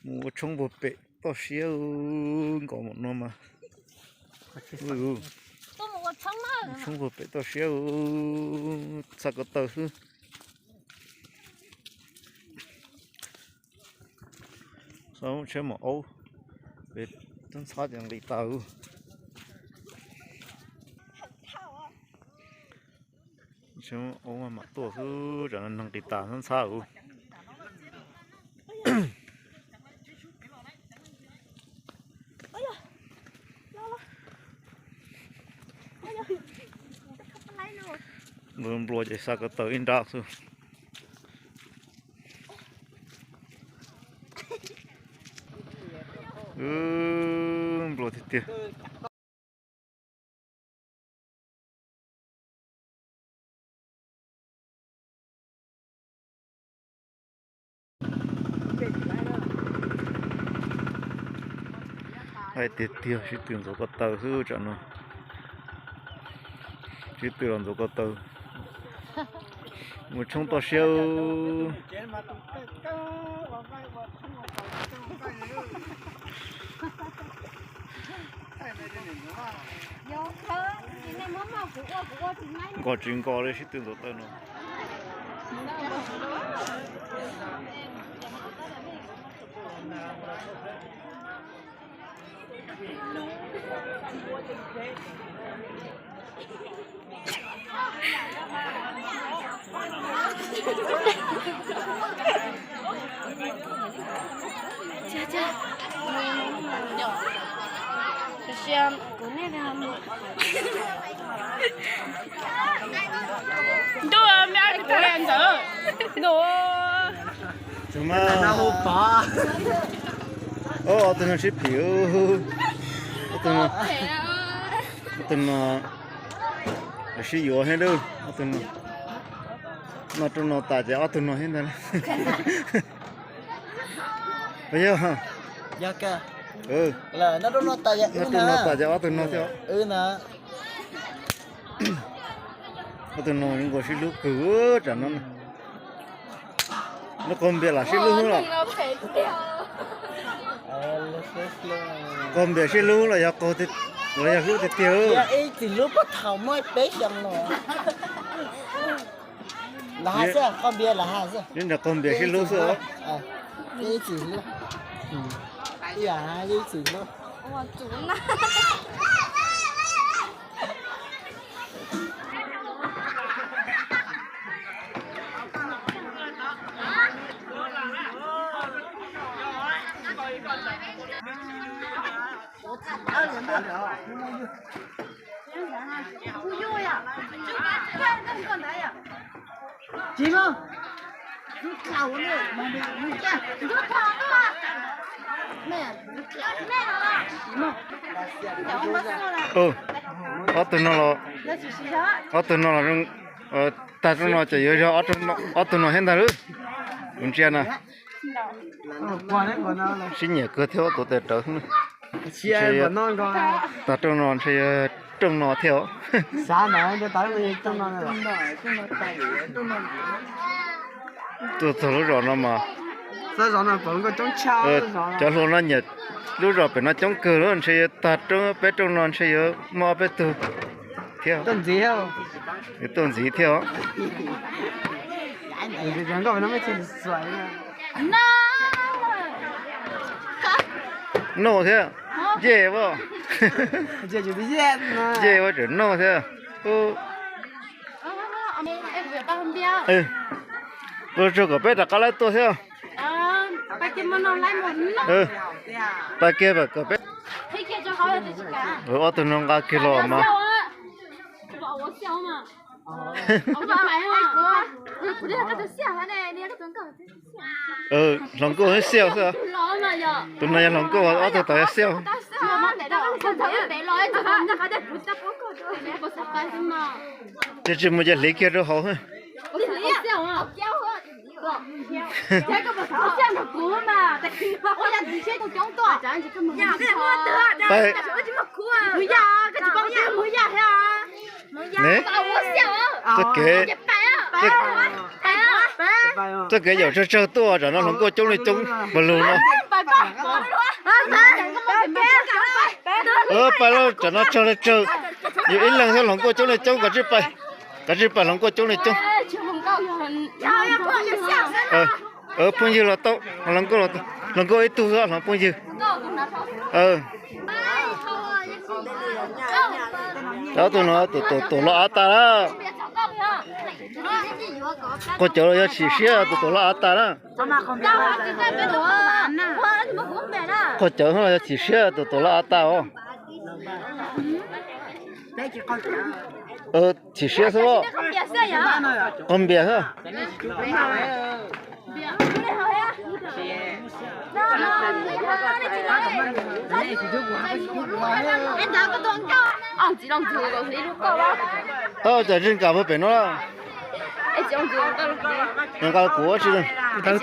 Mus ua tshoob puag pem toj siab, nkos npaum no mas. Mus ua tshoob puag pem toj siab, xa ko taw xwb. Xa lub tsheb maum aub, pem tub ntxhab ces nqis tas. Tsheb maum aub mam tuaj xwb, tsam no neeg nqis tas ntxhab ntxhab. Nplua nplua ces xa ko taw ib nrab xwb. Nplua tiag tiag. Hais tiag tiag, sib tw ntxuav ko taw xwb tsam no. Sib tw los ntxuav ko taw. Mus tshoob toj siab. Nkos tsis nkos li, sib tw ntxuav taw no. Ntuj, me ab tug ntxawm. Ntuj. Tus mas, ob tug no sib phim. Ob tug no, ob tug no sib yuav thiab lauj. Ob tug no, noj rooj no tas ces ob tug no thiab ntag. Yog, noj rooj no tas ces ob tug no thiab. Ob tug no nkaus sib hlub kawg tsam no. Lub qaug npias lam sib hlub los. Qaug npias sib hlub los yog qaug, los yog hlub tiag tiag. Ib txwm hlub puag thaum muaj peb xyoos no. Lam has xwb, qaug npias lam has xwb. Neb nrog qaug npias sib hlub xwb os. Ib txwm hlub. Ib yam ib txwm hlub. Ob tug no los, ob tug no los, tag rooj no ces yuav yog ob tug no thiab ntag lauj. Kuv ntsia na. Sib nyiam kawg thiab, ob tug tes rawv. Tag rooj no ntshe yog rooj no thiab os. Tuaj txog lub zos no mas, cov hluas no nyiam lub zos pem no coob kawg, ntshe yuav tag rooj peb rooj no ntshe yuav muaj ob peb tug thiab. Tuaj ntxiv thiab os. Noj thiab, ncej as, ncej as tseem noj thiab. Ua tsaug kom peb rov qab lawv tuaj thiab. Pab kiag kom peb, ob tug no nqa kiag los mas. Hluas nkauj xiab xwb. Tus no yog hluas nkauj, ob tug tom yog xiab. Ces tsis mus ces hliv kiag rau hauv. Ne, txoj kev, txoj Txoj kev yaum tsawg tsawg tuaj, tam no hluas nkauj coob li coob npaum lug no. Pais lawm, tam no tsawg li tsawg, yus ib leeg thiab hluas nkauj coob li coob, kav tsij pais, kav tsij pais hluas nkauj coob li coob. Phooj ywg los tau, hluas nkauj ib tug xwb, hluas phooj ywg. Ob tug no tus tuam los av tas lawm. Qaug cawv los yog chim siab, tus tuam los av tas na. Qaug cawv los yog chim siab, tus tuam los av tas os. Chim siab xwb os. Qaug npias xwb. Tau cas zis nkam puag pem no. Nqa kuv ua tsi.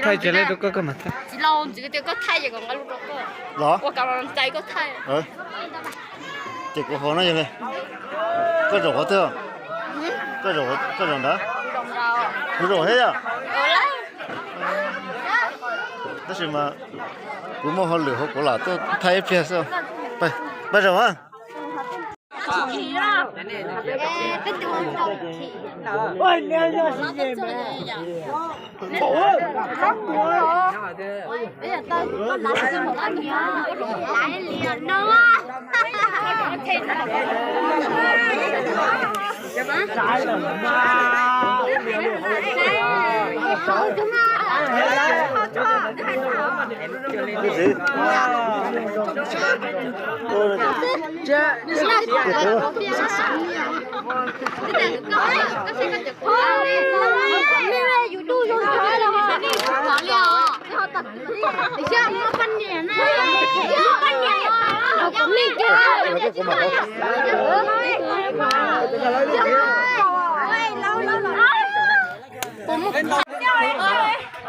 Thaij tsev li rau koj, koj mam thaij. Los? Ces kuv hauv no yog li. Koj zaum qhov twg? Koj zaum ntawd? Kuv zaum thiab yom? Tab sis mas kuv muaj hauj lwm hauv, kuv lam tuaj thaij ib pliag xwb. Pab zaum a.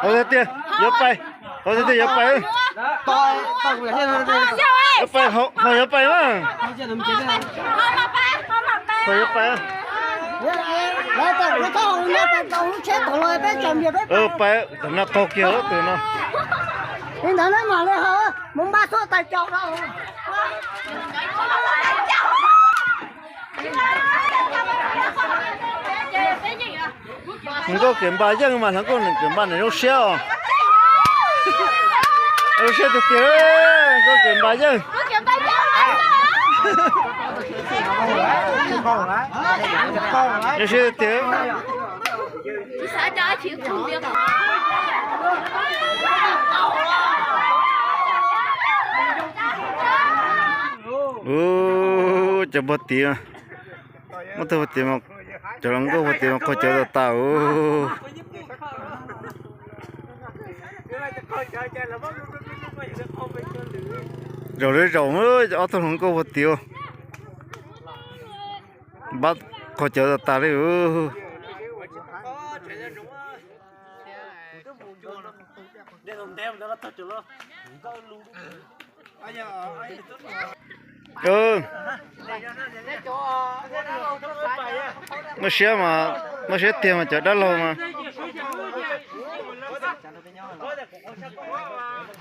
Hauv tiag tiag yuav pais, hauv tiag tiag yuav pais. Yuav pais, hauv yuav pais na. Hauv yuav pais. Pais, tam no qaug kiag tus no. Li ntawd na mam li ho mus npaj xub tais caus rau. Hluas nkauj kev npa yeej mas hluas nkauj kev npa nws zoo siab os. Zoo siab tiag tiag, hluas nkauj kev npa yeej. Zoo siab tiag tiag. Ua cas npog tid, muab tug npog tid, cov hluas nkauj npog tid mas qaug cawv tas tas. Zaum li zaum, ob tug hluas nkauj npog tid, npab qaug cawv tas tas li. Muaj siab mas, muaj siab tiag mas cov dab laug mas.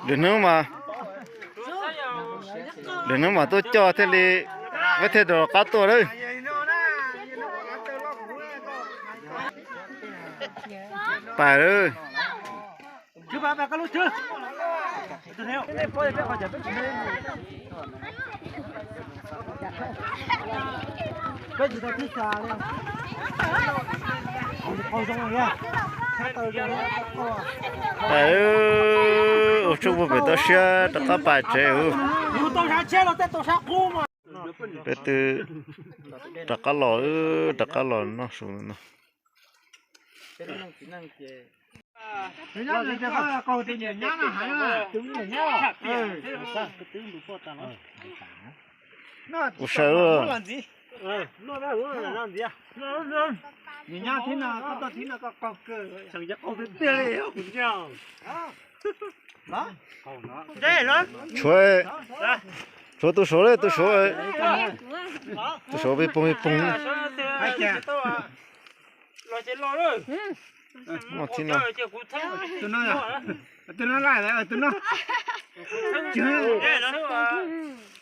Lwm hnub mas, lwm hnub mas tuaj coj thiaj li, peb thiaj rov qab tuaj lawm. Pais lawm. Ua tsaug puag pem toj siab rov qab pais tsev. Peb twb rov qab los, rov qab los noj su no. Ua sai. Tshuav, tshuav tus Suav, tus Suav, tus Suav pig poog pig poog. Muaj tib no. Tus no, tus no laj, tus no. Tsis,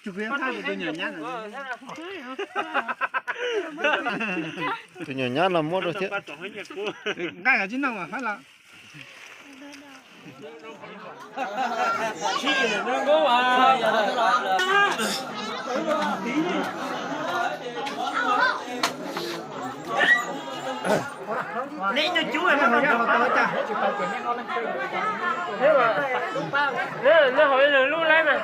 kuv yuav thaj tus nyuam nyab no. Tus nyuam nyab no muab rau thiab. Nqaij los tsis noj mas fab los. Nej hauv ib lub laib mas.